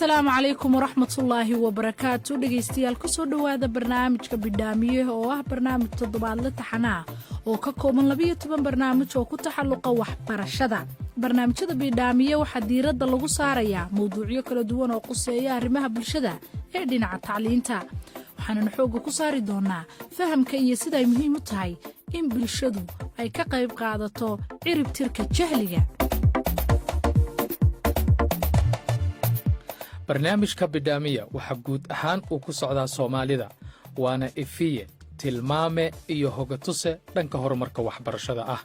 Asalaamu calaykum waraxmatullaahi wabarakaatu. Dhegaystayaal, kusoo dhowaada barnaamijka Bidhaamiye oo ah barnaamij toddobaadle taxanaa oo ka kooban 12 barnaamij oo ku taxalluqa waxbarashada. Barnaamijyada Bidhaamiye waxaa diiradda lagu saarayaa mowduucyo kala duwan oo quseeya arrimaha bulshada ee dhinaca tacliinta. Waxaananu xoogga ku saari doonaa fahamka iyo sida ay muhiim u tahay in bulshadu ay ka qayb qaadato ciribtirka jahliga. Barnaamijka Bidhaamiya waxaa guud ahaan uu ku socdaa Soomaalida, waana ifiye, tilmaame iyo hogatuse dhanka horumarka waxbarashada ah.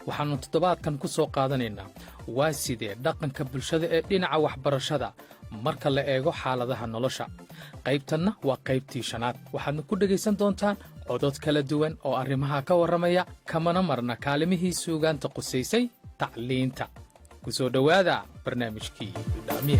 Waxaannu toddobaadkan ku soo qaadanaynaa waa sidee dhaqanka bulshada ee dhinaca waxbarashada marka la eego xaaladaha nolosha. Qaybtanna waa qaybtii shanaad. Waxaadna ku dhegaysan doontaan codod kala duwan oo arrimaha ka warramaya, kamana marna kaalimihii suugaanta qusaysay tacliinta. Ku soo dhowaada barnaamijkii Bidhaamiye.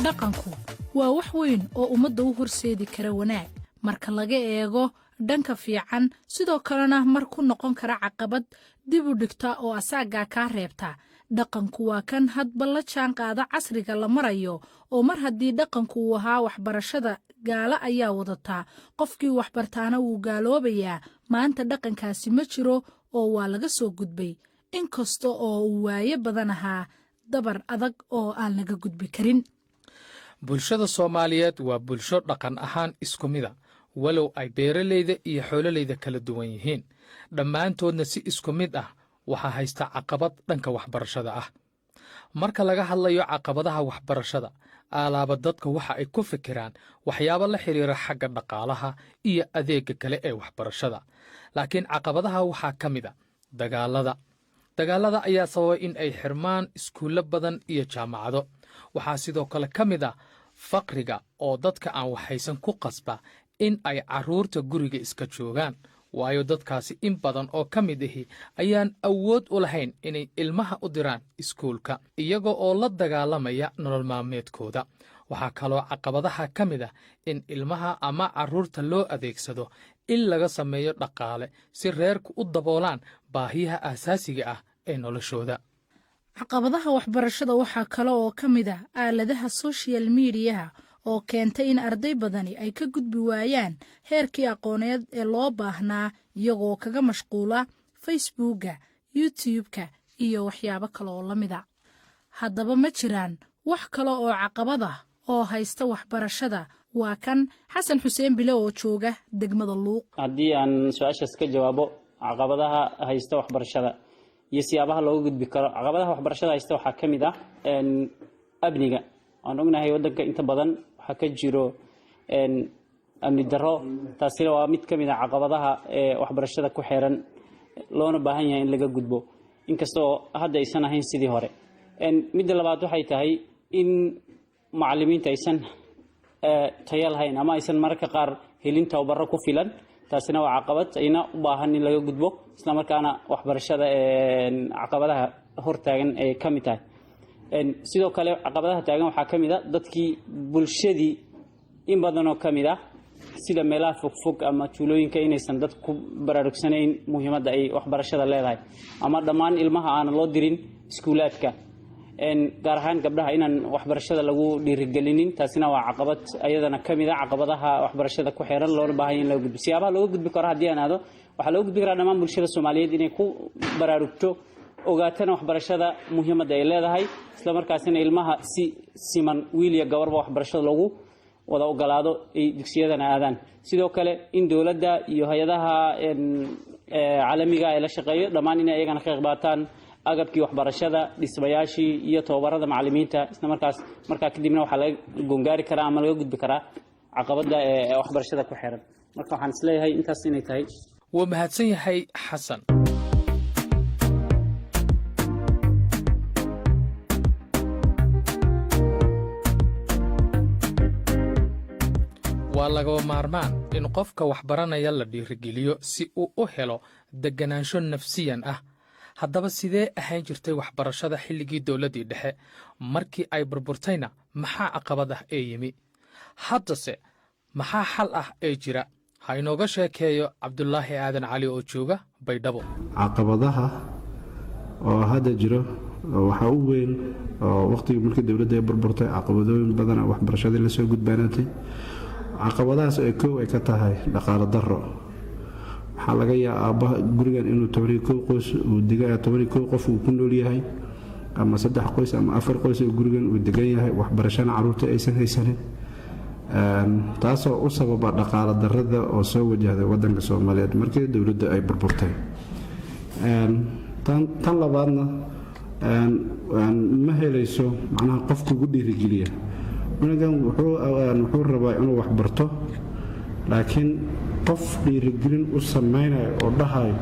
Dhaqanku waa wax weyn oo ummadda u horseedi kara wanaag marka laga eego dhanka fiican, sidoo kalena mar ku noqon kara caqabad dib u dhigta oo asaaggaa kaa reebta. Dhaqanku waa kan hadba la jaan qaada casriga la marayo, oo mar haddii dhaqanku uu ahaa waxbarashada gaalo ayaa wadataa, qofkii waxbartaana wuu gaaloobayaa, maanta dhaqankaasi ma jiro oo waa laga soo gudbay, inkasta oo uu waayo badan ahaa dabar adag oo aan laga gudbi karin. Bulshada Soomaaliyeed waa bulsho dhaqan ahaan isku mida, walow ay beeralayda iyo xoololayda kala duwan yihiin. Dhammaantoodna si isku mid ah waxaa haysta caqabad dhanka waxbarashada ah. Marka laga hadlayo caqabadaha waxbarashada, aalaaba dadka waxa ay ku fikiraan waxyaabo la xidhiira xagga dhaqaalaha iyo adeegga kale ee waxbarashada. Laakiin caqabadaha waxaa ka mid a dagaalada. Dagaalada ayaa sababay in ay xirmaan iskuullo badan iyo jaamacado. Waxaa sidoo kale ka mid ah faqriga oo dadka aan waxhaysan ku qasba in ay carruurta guriga iska joogaan, waayo dadkaasi in badan oo ka mid ahi ayaan awood u lahayn inay ilmaha u diraan iskuulka, iyaga oo la dagaalamaya nolol maalmeedkooda. Waxaa kaloo caqabadaha ka mid ah in ilmaha ama carruurta loo adeegsado in laga sameeyo dhaqaale si reerku u daboolaan baahiyaha aasaasiga ah ee noloshooda. Caqabadaha waxbarashada waxaa kale oo ka mid ah aaladaha social mediaha oo keentay in arday badani ay ka gudbi waayaan heerkii aqooneed ee loo baahnaa, iyagoo kaga mashquula Facebooka, YouTube-ka iyo waxyaabo kale oo la mida. Haddaba ma jiraan wax kale oo caqabad ah oo haysta waxbarashada? Waa kan Xasan Xuseen Bile oo jooga degmada Luuq. Haddii aan su-aashaas ka jawaabo, caqabadaha haysta waxbarashada iyo siyaabaha looga gudbi karo, caqabadaha waxbarashada haysta waxaa ka mid ah amniga. Waan ognahay waddanka inta badan waxaa ka jiro amni darro. Taasina waa mid ka mid ah caqabadaha ee waxbarashada ku xeeran, loona baahan yahay in laga gudbo, inkastoo hadda aysan ahayn sidii hore. Midda labaad waxay tahay in macalimiinta aysan tayo lahayn ama aysan mararka qaar helin tababaro ku filan. Taasina waa caqabad ayna u baahan in laga gudbo, isla markaana waxbarashada caqabadaha hortaagan ay ka mid tahay. Sidoo kale caqabadaha taagan waxaa ka mid a dadkii bulshadii in badanoo ka mid ah, sida meelaha fogfog ama tuulooyinka, inaysan dad ku baraarugsanayn muhiimadda ay waxbarashada leedahay, ama dhammaan ilmaha aanan loo dirin iskuulaadka, gaar ahaan gabdhaha inaan waxbarashada lagu dhiirigelinin. Taasina waa caqabad ayadana ka mid a caqabadaha waxbarashada ku xeeran, loona baahan in laga gudbo. Siyaabaha looga gudbi karo haddii aan aado, waxaa looga gudbi karaa dhammaan bulshada Soomaaliyeed inay ku baraarugto, ogaatana waxbarashada muhiimadda ay leedahay, isla markaasina ilmaha si siman, wiil iyo gabarba, waxbarashada loogu wada ogolaado, ay dugsiyadana aadaan. Sidoo kale in dowladda iyo hay-adaha caalamiga ee la shaqeeyo dhammaan inay ayagana ka qayb qaataan agabkii waxbarashada, dhismayaashii iyo tababarada macalimiinta. Isla markaas markaa kadibna waxaa laga gongaari karaa ama laga gudbi karaa caqabada ee waxbarashada ku xeeran. Marka waxaan isleeyahay intaas inay tahay. Wuu mahadsan yahay Xasan. Waa lagaba maarmaan in qofka waxbaranaya la dhiirigeliyo si uu u helo degganaansho nafsiyan ah. Haddaba sidee ahaan jirtay waxbarashada xilligii dowladdii dhexe? Markii ay burburtayna maxaa caqabad ah ee yimi? Haddase maxaa xal ah ee jira? Ha inooga sheekeeyo Cabdulaahi Aadan Cali oo jooga Baydhabo. Caqabadaha Oo hadda jiro waxaa u weyn oo waqtigii markii dowladda ay burburtay, caqabadooyin badana waxbarashadii lasoo gudbaanaatay. Caqabadahaas ee kow ay ka tahay dhaqaalo darro. Waxaa laga yaaba aabbaha gurigan inuu 11 qoys uu dega, 11 qof uu ku nool yahay, ama saddex qoys ama afar qoys oo gurigan uu degan yahay, waxbarashana caruurta aysan haysanin, taasoo u sababa dhaqaalo darrada oo soo wajahday wadanka Soomaaliyeed markii dowladda ay burburtay. Tan labaadna, ma helayso macnaha qof kugu dhiirigeliya. Cunugan wuxuu rabaa inuu waxbarto, laakiin qof dhiirigelin u samaynayo oo dhahayo,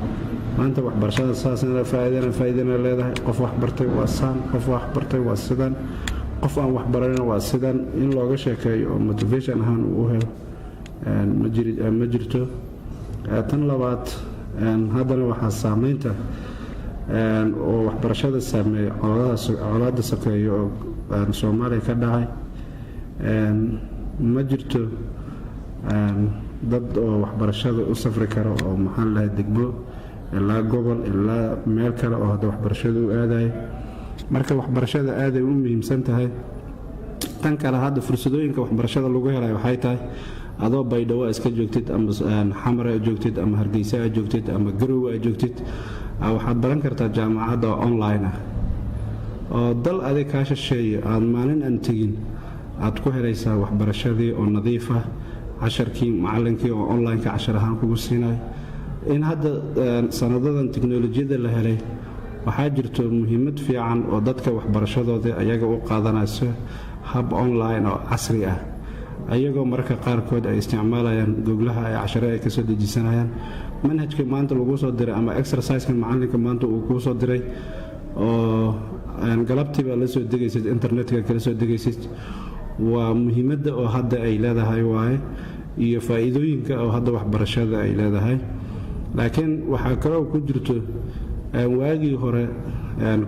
"Maanta waxbarashada saasna faa'iidana faa'iidana leedahay, qof waxbartay waa saan, qof waxbartay waa sidan, qof aan waxbaranina waa sidan," in looga sheekeeyo oo motivation ahaan uu u helo ma jirto. Tan labaad, haddana waxaa saameynta oo waxbarashada saameeya colaada sokeeya oo Soomaaliya ka dhacay. Ma jirto dad oo waxbarashada u safri kara oo, maxaan lahay, degmo ilaa gobol ilaa meel kale oo hadda waxbarashada u aadaya. Marka waxbarashada aaday u muhiimsan tahay. Tan kale, hadda fursadooyinka waxbarashada lagu helayo waxay tahay adoo Baydhabo iska joogtid, ama Xamar a joogtid, ama Hargeysa a joogtid, ama Garowe a joogtid, waxaad baran kartaa jaamacadda oo online ah oo dal adig kaa shisheeye aad maalin aan tegin aad ku helaysaa waxbarashadii oo nadiif ah, casharkii macallinkii oo online-ka cashar ahaan kugu siinayo. In hadda sanadadan teknolojiyadda la helay, waxaa jirto muhiimad fiican oo dadka waxbarashadooda ayaga u qaadanayso hab online oo casri ah, ayagoo mararka qaarkood ay isticmaalayaan Google-aha, ay cashare ay kasoo dejisanayaan, manhajka maanta lagu soo diray ama exercise-ka macalinka maanta uu kuu soo diray oo galabtiiba la soo degaysid, internetka kala soo degaysid. Waa muhiimadda oo hadda ay leedahay waaye iyo faa'iidooyinka oo hadda waxbarashada ay leedahay. Laakiin waxaa kaloo ku jirto, waagii hore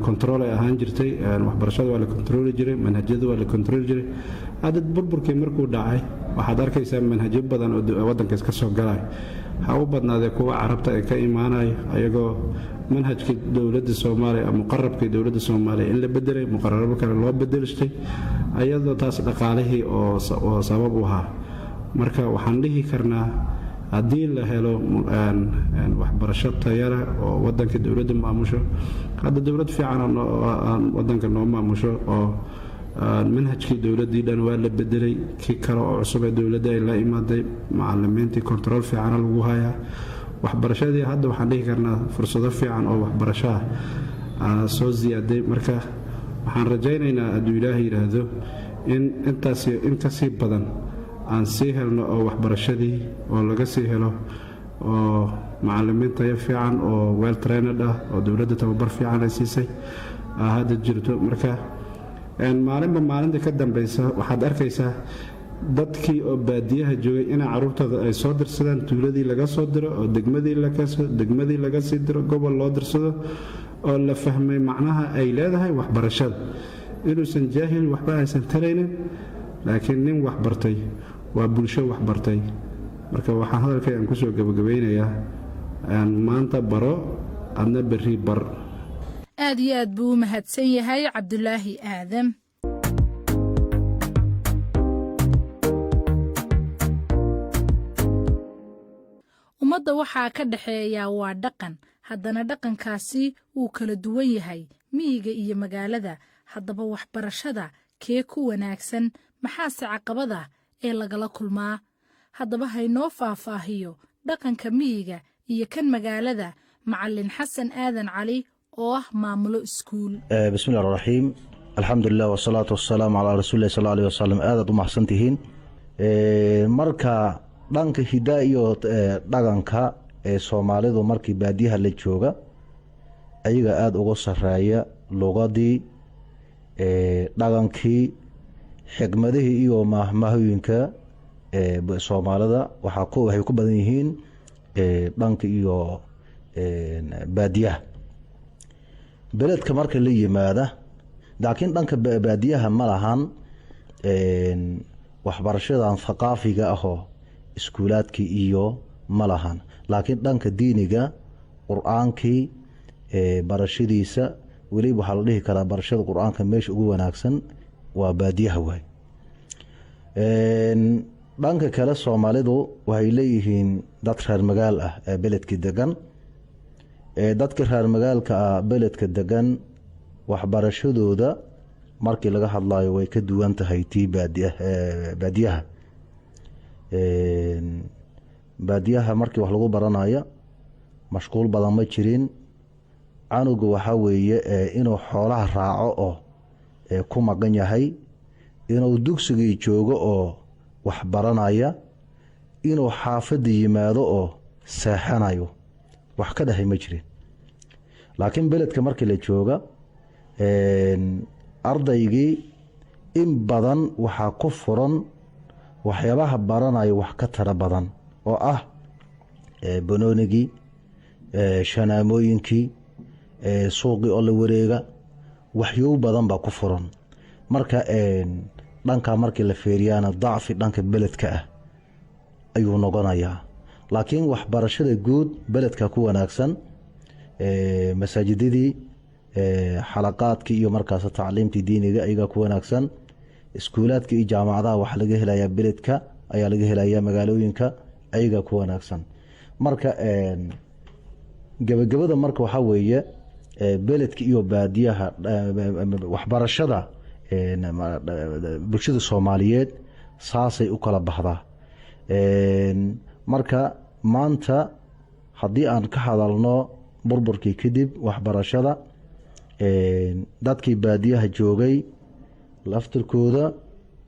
control ay ahaan jirtay waxbarashada, waa la control-i jiray, manhajyada waa la control-i jiray. Hadda burburkii markuu dhacay, waxaad arkaysaa manhajyo badan oo waddankaas ka soo galay, ha u badnaadee kuwa Carabta ay ka imaanayo, ayagoo manhajkii dowladda Soomaaliya, muqararkii dowladda Soomaaliya in la bedelay, muqararabo kale loo bedelishtay, ayadoo taas dhaqaalihii oo sabab u ahaa. Marka waxaan dhihi karnaa, haddii la helo waxbarasho tayale oo wadanka dowladda maamusho, hadda dowlad fiican wadanka noo maamusho, oo manhajkii dowladdii dhan waa la bedelay, kii kale oo cusub ee dowladda ay la imaaday, macalimiintii control fiicana lagu hayaa waxbarashadii. Hadda waxaan dhihi karnaa fursado fiican oo waxbarasho ah soo siyaaday. Marka waxaan rajaynaynaa, hadduu Ilaahay yidhaahdo, in intaas in kasii badan aan sii helno oo waxbarashadii oo laga sii helo oo macalimiin tayo fiican oo well trained ah oo dowladda tababar fiican ay siisay hadda jirto. Marka maalinba maalinta ka dambeysa waxaad arkaysaa dadkii oo baadiyaha joogay inay caruurtooda ay soo dirsadaan, tuuladii laga soo diro oo degmadii laga sii diro, gobol loo dirsado, oo la fahmay macnaha ay leedahay waxbarashada, inuusan jaahil waxba aysan taraynin, laakiin nin waxbartay waa bulsho waxbartay. Marka waxaan hadalkay aan kusoo gabagabeynayaa, maanta baro, adna berri bar. Aad iyo aad buu u mahadsan yahay Cabdulaahi Aadam. Ummadda waxaa ka dhexeeya waa dhaqan, haddana dhaqankaasi wuu kala duwan yahay miyiga iyo magaalada. Haddaba waxbarashada kee ku wanaagsan? Maxaase caqabada ee lagala kulmaa? Haddaba haynoo faahfaahiyo dhaqanka miyiga iyo kan magaalada Macalin Xasan Aadan Cali oo ah maamulo iskuul. Bismillahi raxiim, alxamdulilah, wasalaatu wasalaamu calaa rasuulilah sal alih wasalam. Aadaad u mahadsantihiin. Marka dhanka hidaa iyo dhaqanka ee Soomaalidu, markii baadiyaha la jooga, ayaga aada uga sareeya luqadii, dhaqankii, xikmadihii iyo mahmahooyinka Soomaalida waxay ku badan yihiin dhanka iyo baadiyaha. Beledka marka la yimaada laakiin, dhanka baadiyaha ma lahan waxbarashadan thaqaafiga ahoo iskuulaadkii iyo ma lahan, laakiin dhanka diiniga, Qur-aankii. Barashadiisa weliba waxaa la dhihi karaa barashada Qur-aanka meesha ugu wanaagsan waa baadiyaha waay. Dhanka kale, Soomaalidu waxay leeyihiin dad reer magaal ah ee beledkii degan. Dadka reer magaalka ah beledka degan, waxbarashadooda markii laga hadlayo way ka duwan tahay tii baadiyaha. Baadiyaha markii wax lagu baranayo mashquul badan ma jirin. Canuga waxaa weeye inuu xoolaha raaco oo ku maqan yahay, inuu dugsigii joogo oo wax baranaya, inuu xaafadda yimaado oo seexanayo, wax ka dhahay ma jirin. Laakiin beledka markii la jooga, ardaygii in badan waxaa ku furan waxyaabaha baranaya wax ka tara badan oo ah banoonigii, shanaamooyinkii, suuqii oo la wareega, waxyow badan baa ku furan. Marka dhankaa markii la feeriyaana dacfi dhanka beledka ah ayuu noqonayaa. Laakiin waxbarashada guud beledka ku wanaagsan, masaajidadii, xalaqaadkii iyo markaas tacliimtii diiniga ayagaa ku wanaagsan. Iskuulaadka iyo jaamacadaha waxaa laga helayaa beledka ayaa laga helayaa, magaalooyinka ayagaa ku wanaagsan. Marka gebagabada marka waxaa weeye, beledka iyo baadiyaha waxbarashada bulshada Soomaaliyeed saasay u kala baxdaa. Marka maanta haddii aan ka hadalno burburkii kadib waxbarashada, dadkii baadiyaha joogay laftirkooda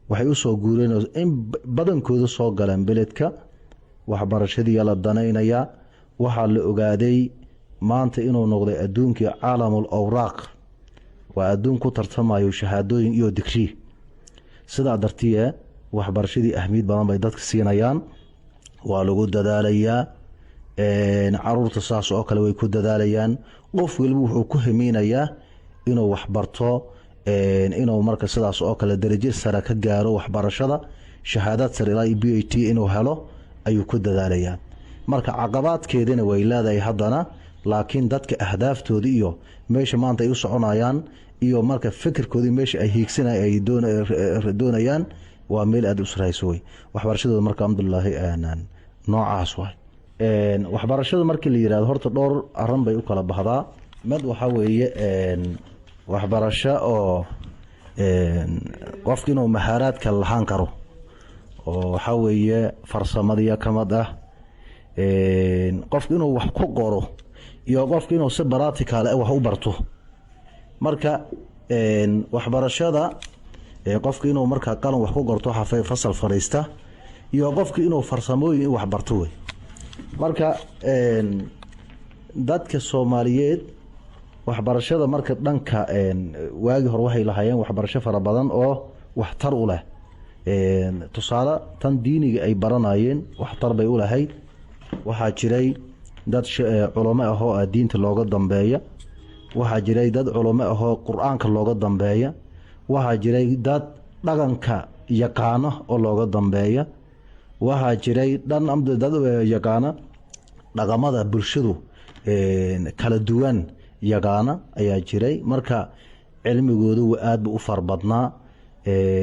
waxay usoo guureen, in badankooda soo galeen beledka. Waxbarashadii la danaynayaa. Waxaa la ogaaday maanta inuu noqday adduunkii caalamul awraaq, waa adduun ku tartamayo shahaadooyin iyo digrii. Sidaa dartiye waxbarashadii ahmiyad badan bay dadka siinayaan, waa lagu dadaalayaa. Caruurta saas oo kale way ku dadaalayaan. Qof waliba wuxuu ku hamiinayaa inuu waxbarto, inuu marka sidaas oo kale darajo sare ka gaaro waxbarashada, shahaadaad sare ilaa PhD inuu helo ayuu ku dadaalayaa. Marka caqabaadkeedina way leedahay haddana, laakiin dadka ahdaaftooda iyo meesha maanta ay u soconayaan iyo marka fikirkoodii meesha ay hiigsana ay doonayaan waa meel aada u sarayso wey waxbarashadooda. Marka alxamdulilaahi, noocaas waay waxbarashada. Markii la yihahdo, horta dhowr aran bay u kala baxdaa. Mid waxaa weeye waxbarasho oo qofka inuu mahaaraadka lahaan karo, oo waxaa weeye farsamadiya kamid ah, qofka inuu wax ku qoro iyo qofka inuu si practical wax u barto. Marka waxbarashada qofka inuu markaa qalin wax ku qorto, fasal fadhiista, iyo qofka inuu farsamooyin wax barto wey. Marka dadka Soomaaliyeed waxbarashada marka dhanka waagii hore waxay lahaayeen waxbarasho fara badan oo waxtar u leh. Tusaale, tan diiniga ay baranayeen waxtar bay u lahayd. Waxaa jiray dad culamo ahoo ah diinta looga dambeeya, waxaa jiray dad culamo ahoo Qur-aanka looga dambeeya, waxaa jiray dad dhaqanka yaqaano oo looga dambeeya, waxaa jiray dhan dad yaqaana dhaqamada bulshadu kala duwan yaqaana ayaa jiray. Marka cilmigoodu aad bu u farbadnaa,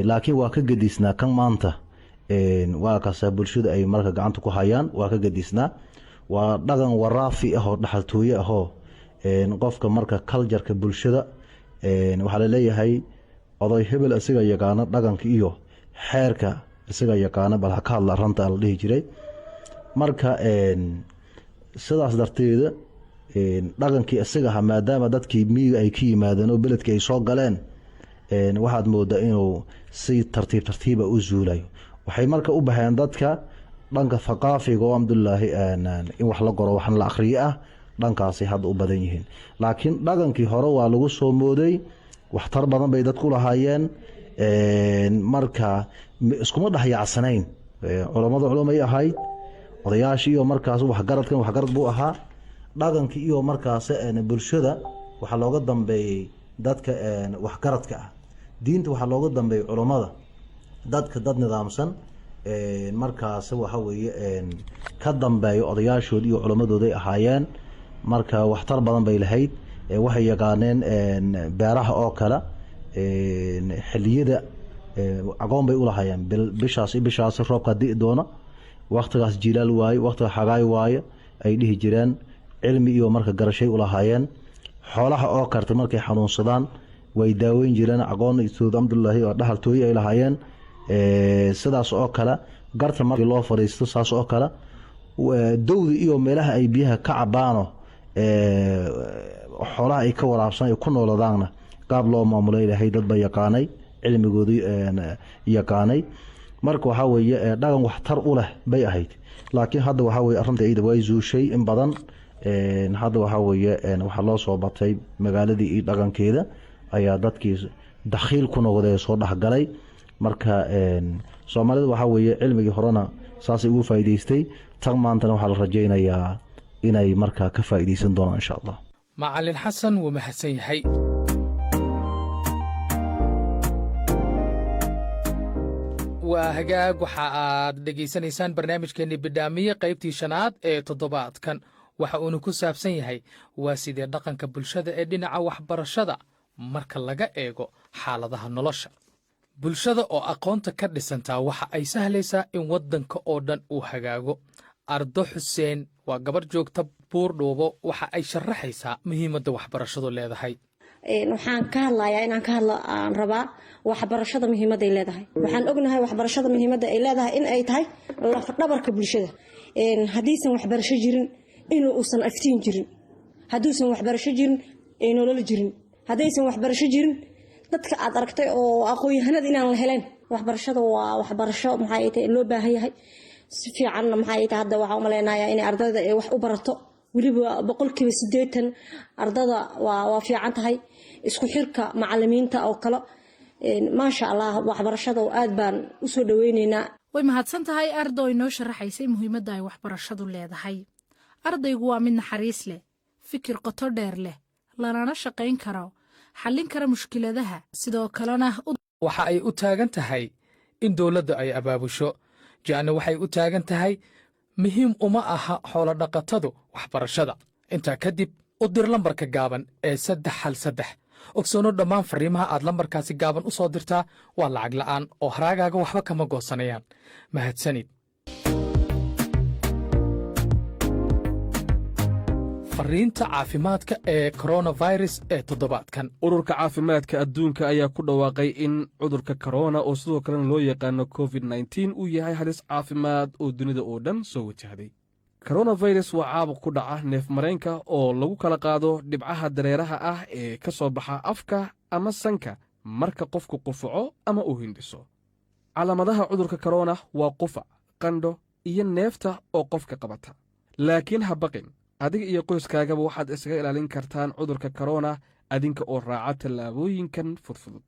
laakiin waa ka gedisnaa kan maanta. Waa kaasa bulshadu ay marka gacanta ku hayaan, waa ka gedisnaa. Waa dhaqan waraafi ah oo dhaxaltooye ahoo qofka marka culture-ka bulshada waxaa laleeyahay oday hebel isaga yaqaano dhaqanka iyo xeerka, isaga yaqaano, bal ha ka hadla ranta la dhihi jiray. Marka sidaas darteeda dhaqankii isaga aha, maadaama dadkii miyiga ay ka yimaadeen oo beledkii ay soo galeen, waxaad moodaa inuu si tartiib tartiiba u zuulayo. Waxay marka u baxeen dadka dhanka thaqaafiga oo alxamdulilaahi in wax la qoro waxna la akhriyo ah, dhankaasay hadda u badan yihiin. Laakiin dhaqankii hore waa lagu soo mooday, waxtar badan bay dadku lahaayeen. Marka iskuma dhexyaacsanayn. Culammada culumay ahayd, odayaashii iyo markaas waxgaradkan waxgarad buu ahaa. Dhaqankii iyo markaas bulshada waxaa looga dambeeyey dadka waxgaradka ah, diinta waxaa looga dambeeyey culammada, dadka dad nidaamsan markaas waxa weeye ka dambeeya odayaashood iyo culammadooday ahaayeen. Marka waxtar badan bay lahayd. Waxay yaqaaneen beeraha oo kale, xiliyada aqoon bay ulahaayeen. Bishaas bishaas roobka di'i doona, waktigaas jilaal waaye, waktiga xagaay waaye ay dhihi jireen. Cilmi iyo marka garashay ulahaayeen. Xoolaha oo karta markay xanuunsadaan way daaweyn jireen. Aqoon alxamdulilaahi oo dhaxaltooye ay lahaayeen. Sidaas oo kale garta markii loo fariisto, saas oo kale dowda iyo meelaha ay biyaha ka cabaano, xoolaha ay ka waraabsan, ay ku nooladaanna qaab loo maamulay lahay. Dad ba yaqaanay, cilmigoodii yaqaanay. Marka waxaa weeye dhaqan waxtar u leh bay ahayd. Laakiin hadda waxaa weye arrinta iyada way zuushay in badan. Hadda waxaa weeye waxaa loo soo batay magaaladii iyo dhaqankeeda ayaa dadkii dakhiil ku noqday, soo dhexgalay. Marka Soomaalida waxaa weeye cilmigii horena saasay ugu faa'iidaystay, tan maantana waxaa la rajaynayaa inay markaa ka faa'iidaysan doonaan, insha Allah. Macalin Xasan wuu mahadsan yahay. Waa hagaag, waxa aad dhegaysanaysaan barnaamijkeenni Bidhaamiye qaybtii shanaad ee toddobaadkan. Waxa uuna ku saabsan yahay waa sidee dhaqanka bulshada ee dhinaca waxbarashada marka laga eego xaaladaha nolosha. Bulshada oo aqoonta ka dhisantaa waxa ay sahlaysaa in waddanka oo dhan uu hagaago. Ardo Xuseen waa gabarh joogta Buurdhuubo. Waxa ay sharaxaysaa muhiimadda waxbarashadu leedahay. Waxaan ka hadlayaa, inaan ka hadlo aan rabaa, waxbarashada muhiimadday leedahay. Waxaan ognahay waxbarashada muhiimadda ay leedahay in ay tahay lafdhabarka bulshada. Haddiisan waxbarasho jirin, inuu uusan aftiin jirin. Hadduusan waxbarasho jirin, ay nolol jirin. Haddaysan waxbarasho jirin, dadka aad aragtay oo aqoon-yahanada inaan la helayn. Waxbarashada waa waxbarasho maxay tahay loo baahan yahay si fiicanna. Maxay tahay, hadda waxaa umaleynayaa inay ardayda ay wax u barato. Weliba 80% ardada waa fiican tahay. Isku xirka macalimiinta oo kale, maasha Allah, waxbarashada aad baan usoo dhaweyneynaa. Way mahadsan tahay ardo inoo sharaxaysay muhiimadda ay waxbarashadu leedahay. Ardaygu waa mid naxariis leh, fikir qoto dheer leh, lalana shaqayn karo, xallin kara mushkiladaha, sidoo kalena Waxa ay u taagan tahay in dowladda ay abaabusho. Jaanna waxay u taagan tahay muhiim uma aha xoolodhaqatadu waxbarashada. Intaa kadib u dir lambarka gaaban ee 313. Ogsoono, dhammaan farriimaha aad lambarkaasi gaaban u soo dirtaa waa lacag la'aan oo haraagaaga waxba kama goosanayaan. Mahadsanid. Fariinta caafimaadka ee coronavirus ee toddobaadkan. Ururka Caafimaadka Adduunka ayaa ku dhawaaqay in cudurka korona, oo sidoo kalena loo yaqaano COVID-19, uu yahay halis caafimaad oo dunida oo dhan soo wajahday. Koronafirus waa caabuq ku dhaca neefmareenka oo lagu kala qaado dhibcaha dareeraha ah ee ka soo baxa afka ama sanka marka qofku qufaco ama uu hindhiso. Calaamadaha cudurka korona waa qufac, qandho iyo neefta oo qofka qabata. Laakiin ha baqin, adiga iyo qoyskaagaba waxaad isaga ilaalin kartaan cudurka korona adinka oo raaca tallaabooyinkan fudfudud.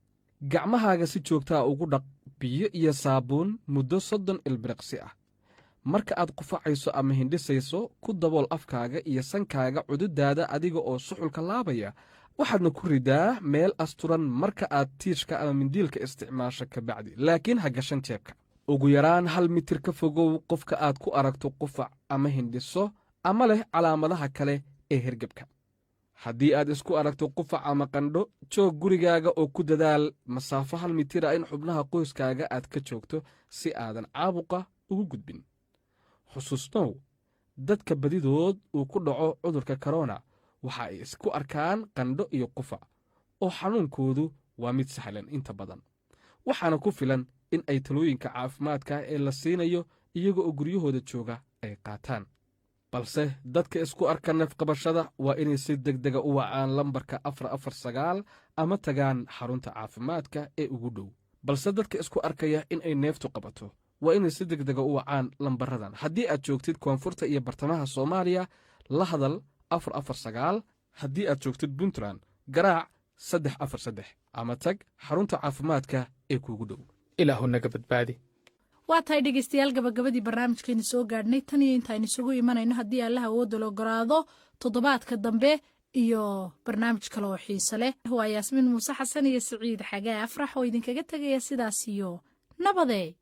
Gacmahaaga si joogtaa ugu dhaq biyo iyo saabuun muddo 30 ilbiriqsi ah. Marka aad qufacayso ama hindhisayso, ku dabool afkaaga iyo sankaaga cududaada adiga oo suxulka laabaya, waxaadna ku ridaa meel asturan marka aad tiishka ama mindiilka isticmaasho kabacdi, laakiin ha gashan jeebka. Ugu yaraan 1 mitir ka fogow qofka aad ku aragto qufac ama hindhiso ama leh calaamadaha kale ee hergebka. Haddii aad isku aragto qufac ama qandho, joog gurigaaga oo ku dadaal masaafo 1 mitir ah in xubnaha qoyskaaga aad ka joogto si aadan caabuqa ugu gudbin. Xusuusnow, dadka badidood uu ku dhaco cudurka korona waxa ay isku arkaan qandho iyo qufac, oo xanuunkoodu waa mid sahlan inta badan, waxaana ku filan in ay talooyinka caafimaadka ee la siinayo iyaga oo guryahooda jooga ay qaataan. Balse dadka isku arka neefqabashada waa inay si deg dega u wacaan lambarka 449 ama tagaan xarunta caafimaadka ee ugu dhow. Balse dadka isku arkaya in ay neeftu qabato waa inay si deg dega u wacaan lambaradan. Haddii aad joogtid koonfurta iyo bartamaha Soomaaliya, la hadal 449. Haddii aad joogtid Puntland, garaac 343 ama tag xarunta caafimaadka ee kuugu dhow. Ilaahu naga badbaadi. Waa tahay dhegeystayaal, gabagabadii barnaamijkeeni soo gaadhnay. Tan iyo intaaynu isugu imanayno, haddii Allaha awoodda la ogolaado, toddobaadka dambe iyo barnaamij kale oo xiise leh, waa Yaasmiin Muuse Xasan iyo Siciid Xagaa Afrax oo idinkaga tegaya sidaas iyo nabadee.